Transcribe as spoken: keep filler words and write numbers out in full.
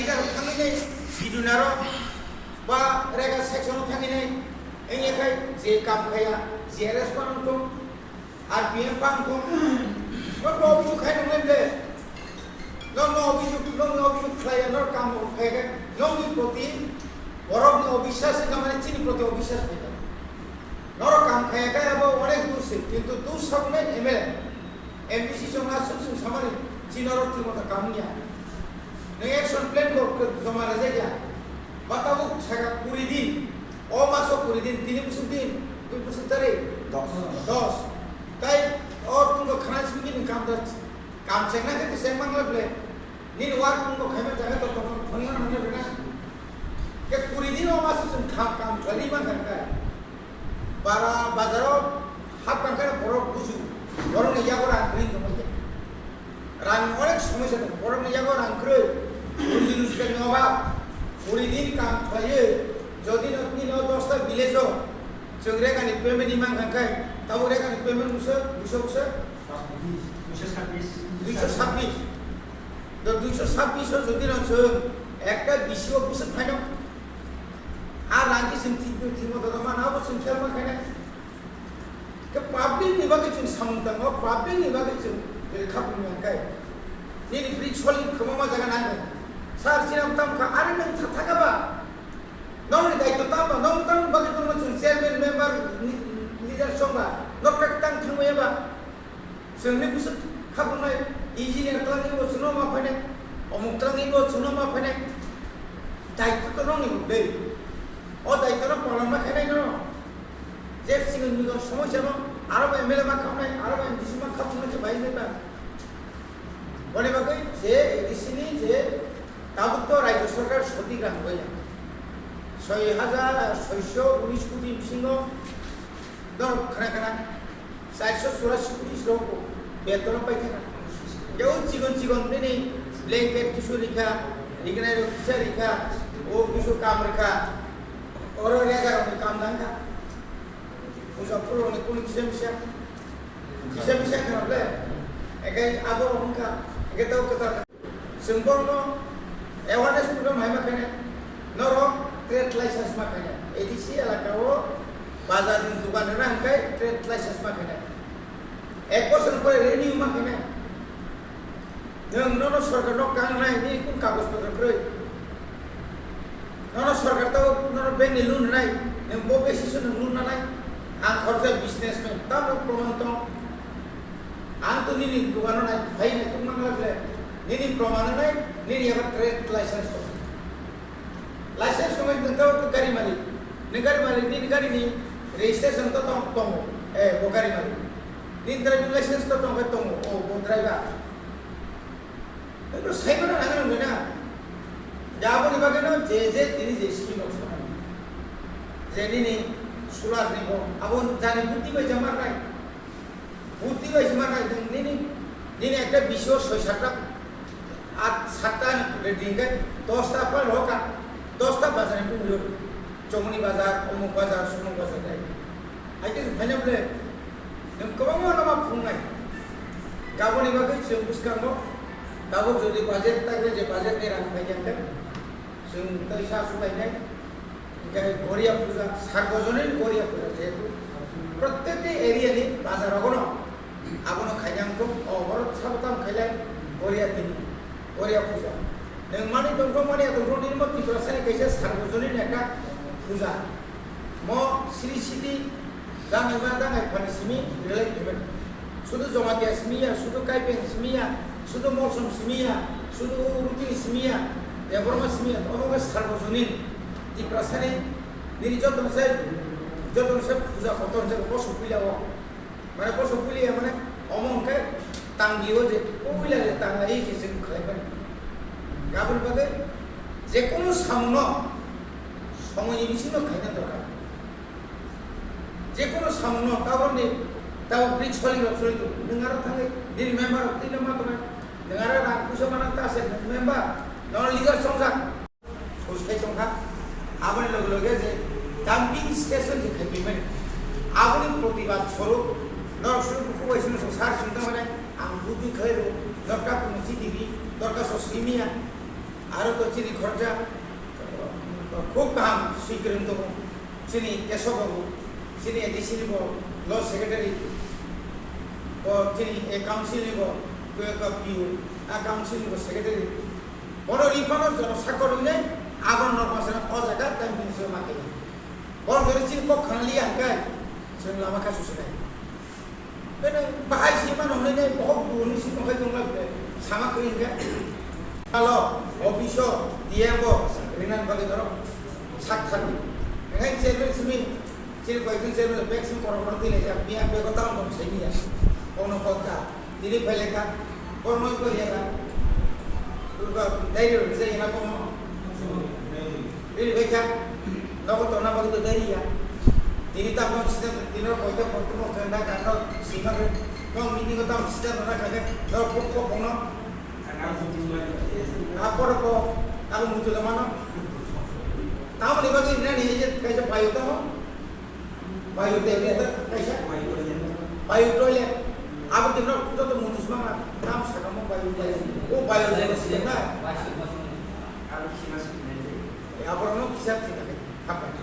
Thangwi nai, bidunaro ba rega section o thangwi nai, wngya khai je kam khaya, G R S phano wngthung, R P M phano wngthung, norokno obisuk khai nang le, norokno obisuk, norokno obisuk khlaiya, norok kam khai khe, nokni proti borokni obisas wngkha, mane chini proti obisas phaikha. Norok kam khaya khe abo onek dus se, kintu dus sabonai M L A. M D C chwng aswk chwng samani chini norok thwngmano kamu ya. Nwng action plan bo joma rwjak ya. Ba tabuk saka kuri din. O maso kuri din, tini bwswk din, tini bwswk tarik? Dos. Dos. Tai o tungko khana simi ni kam da, kam chengna khe to cheng mang le ble. Nini work tungko khaima jaga to tongma phangna nang le na. Ke kuri din o maso chwng kam, kam khlai man thangkha. Bara bazaro hap tangkhe borok buju, borokni yago rang kwrwi tongmani. Rang onek somosya tongo, borokni yago rang kwrwi. Buji rujgarni obab, puri din kam khlaiwi, jodi no tini no dosta village o chwng regani payment imang kha khai, tabuk regani payment bwswk, bwswk, bwswk? Duiso sabbish. Duiso sabbish. Do duiso sabbish o jodi no chwng ekta B C O bwswk phaino, a rang khe chwng thik, thik moto tongma, abo chwng khe ma khainai. Khe public ni bagwi chwng samung tango, public ni bagwi chwng, eh, khapung ya kai. Nini bridge solid kwbangma jaga nango. Sir, chini tam kha, are nwng tha-, thaka ba? Nokni daityo tam ba? Nokni tam bagwi tongma chwng chairman, member, ni-, leader song ba? Nok tak tang thangmaya ba? Chwngni bwswk khakungnai, engineer twlangwi bo chwngno ma phainai, omuk twlangwi bo chwngno ma phainai. Daityo to nokni bo dei. O daityo no palan ma khainai no. Je chini nugor somosya no, aro bo M L A ma khamnai, aro bo M D C ma khakungnai se bai nai ba. Boni bagwi je A D C ni je tabuk to Rajya Sarkar sotik rang hoya. Soi hajar soiso unis koti bisingo norok khna khna. Charso churasi koti rok beton pai thangkha. Tei o chikon chikon bini blanket kisu rikha, rignai rok kisa rikha, o kisu kam rikha, oro rega rok ni kam dangkha. Puja phuru rok ni kunu kisa misa, kisa misa kha rok le, ekai abo rok wngkha, ekai tau kwtal. Chwng borokno awareness program hai ma khainai, norok trade license ma khainai, A D C elaka o bazar ni dukan rwna hwnkhe trade license ma khainai, ek bosor pore renew ma khainai. Nwng nono sorkar no kangnai, nini kun kagoj potro kwrwi? Nono sorkar tabo nono bank ni loan rwnai, nwng bo basis o nwng loan nanai? Ang khoroksa businessman, tamo proman tong? Ang to nini dogano nai, phai nai tongma nang le, nini proman nai, nini abo trade license tong. License tongwi nwng tabo gari malik, nwng gari malik, nini gari ni registration to tong, tongo, eh, bo gari malik. Nini driving license to tongwi tongo, o bo driver. Ito saimano nang nang na. Jaboni bagwi no je je tini je simi nok sana. Je nini sular ni bo. Abo jani buti bai jamar nai. Buti bai jamar nai nini, nini ekta biso soi sat ta, at sat ta ni din kai, dos ta pal hoka, dos ta bazar ni pung yo. Chomoni bazar, omuk bazar, sumuk bazar dai. Hai khe phaina ble, nwng kwbangma no ma phungnai. Gaboni bagwi chwng bwskango, tabuk jodi budget takle je budget ni rang phai khe, chwng tei sa su lainai. Hinkhe Goria puja, Sarbojonin Goria puja, jehetu prottekti area ni bazar rogono abono khaina wngkuk, o borok sabo tamo khailai Goria tini. Goria puja. Nwng mani tongthok mani tongthok nini mo Tiprasani kaisa Sarbojonin ekta puja. Mo Sri Siti dangai ma dangai phani simi relate payment. Sudu Jamatia simi ya, sudu Kaipeng simi ya, sudu Molsom simi ya, sudu Rupini simi ya, Debbarma simi ya, omo khe Sarbojonin Tiprasani nini jotono se, jotono se puja kotor je bosong puila o. Mane bosong puliya mane omo hwnkhe tangwi o je puila je tanglai je chwng khlai mani. Aboni bagwi je kono samungno somoini bisingo khaina dorkar. Je kono samungno tabokni tabok bridge soling rok sori tongo. Nwng aro thangwi nini member rok twi ma tongnai. Nwng aro rang puisa manang ta se nwng member, nono leader chongjak. Buj khai tongkha, aboni loge loge je dumping station je khai phaimani, aboni protibad soro norok suru buku bai sino sar sungta mane ang buddhi khlai rw, norok ta kuno chiti ri, norok ta so simiya. Aro to chini khoroksa khub kaham swikwrwng tongo. Chini Keso babu, chini A D C ni bo law secretary, o chini a council ni bo, P U, a council ni bo secretary. Bono ri phano jono sakor rinai, abo norok masana o jaga time bini se ma khe. Bor jori chini kok khana liya hwnkhe, chwng lama kha susunai. Bene bahai si mano hwnwi nai bohok buini si tongkhai tongla be sama kwrwi hwnkhe. Halo, office o, D M o, rinan bagwi norok sak thani. Engai chairman simi, chini koyekjon chairman bag simi korok korok twi laijak, miya bag o tamo tong sai miya. Kono kok ta. Tini phailekha, kormoi phailekha. Urba diary rok rijak yana komo. Riri baikha, nogo tongna bagwi to diary ya. Tini tamo sida tini rok koita koita mo kenda kano sima ke. Nong meeting o tamo sida nona kake, nong kok kok kono. Apor ko, aku mutu lamano. Tamo ni bagwi nani je kaisa payo tamo. Bayu toilet kaisa? Bayu toilet. Abo tino joto mutus manga tam sakamo bayu toilet. O bayu toilet sida na. Abo kisa sida. Abo no kisa sida. Hapai.